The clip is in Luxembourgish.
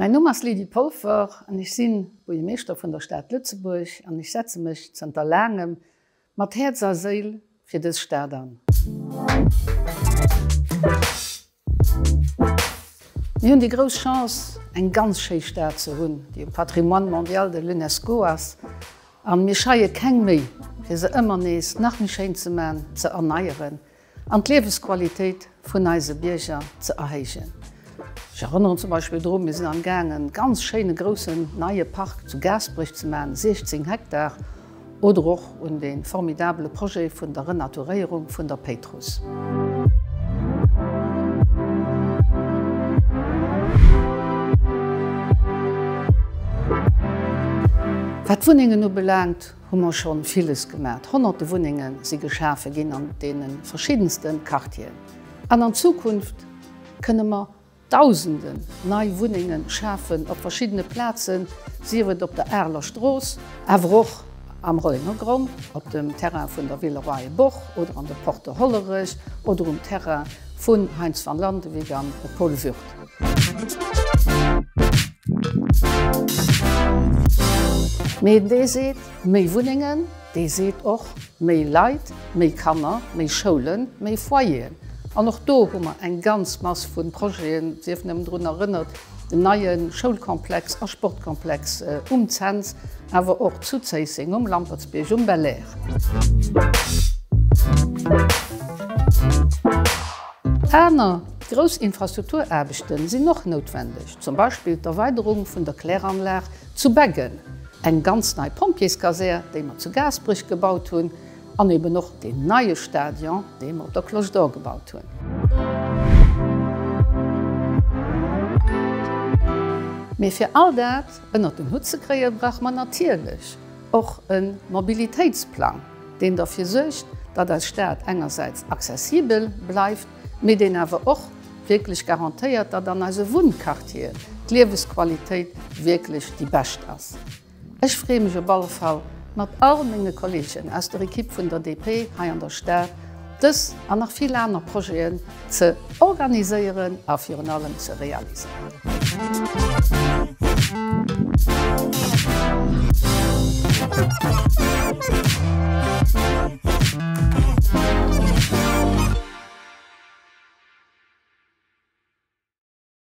Mäin Numm ass Lydie Polfer an ech si Buergermeeschter vun der Stad Lëtzebuerg an ech setze mech zënter laangem mat Häerz a Séil fir dës Stad an. Mir hunn déi grouss Chance, eng ganz schéi Stad ze hunn, déi um Patrimoine mondial de l'UNESCO ass an mir scheie keng Méi, fir se ëmmer nees nach méi schéin ze man, ze erneieren an d'Liewesqualitéit vun eise Bierger ze erhéijen. Ech erënneren zum Beispill drun, mir sinn am Gaang e ganz schéine groussen neie Park zu Gaasperech ze maachen, 16 Hektar, oder och un dee formidabele Projet vun der Renaturéierung vun der Péitruss. Wat d'Wunnengen ubelaangt, hu mer scho villes gemat. Honnerte Wunnenge si geschafe ginn an deene verschiddenste Quartieren. An an Zukunft kënne mer Dausenden nei Wunnenge schafen op verschiddene Plazen, sief et op der Areler Strooss, awer och am Rollengergronn, op dem Terrain vun der Villeroy-et-Boch oder an der Porte Hollerech oder um Terrain vun Heinz van Landewyck an Paul Würth. Mee dee seet méi Wunnengen, dee seet och méi Leit, méi Kanner, méi Schoulen, méi Foyeren. An och do hu mer eng ganz Mass vu Projeten, sief nëmmen drun erënnert, den neie Schoulkomplex a Sportkomplex um Cents, awer och zu Zéisseng, um Lampertsbierg, um Belair. Aner grouss Infrastrukturaarbechte sinn och noutwendeg, zum Beispill d'Erweiderung vun der Kläranlag zu Beggen, eng ganz nei Pompjeeskasär, déi mer zu Gaasperech gebaut hunn, an eben och deen neie Stadion, dee mer op der Cloche d'Or gebaut hunn. Mee fir all dat ënnert den Hutt ze kréien, brauche mer natierlech och e Mobilitéitsplang, deen derfir suergt, datt eis Stad engersäits accessibel bleift, mee deen awer och wierklech garantéiert, datt an eise Wunnquartieren d'Liewesqualitéit wierklech déi bescht ass. Ech freeë mech op alle Fall, mat all menge Kolleegen aus der Ekipp vun der DP hei an der Stad dës an nach vill aner Projeten ze organiséieren a virun allem ze realiséieren.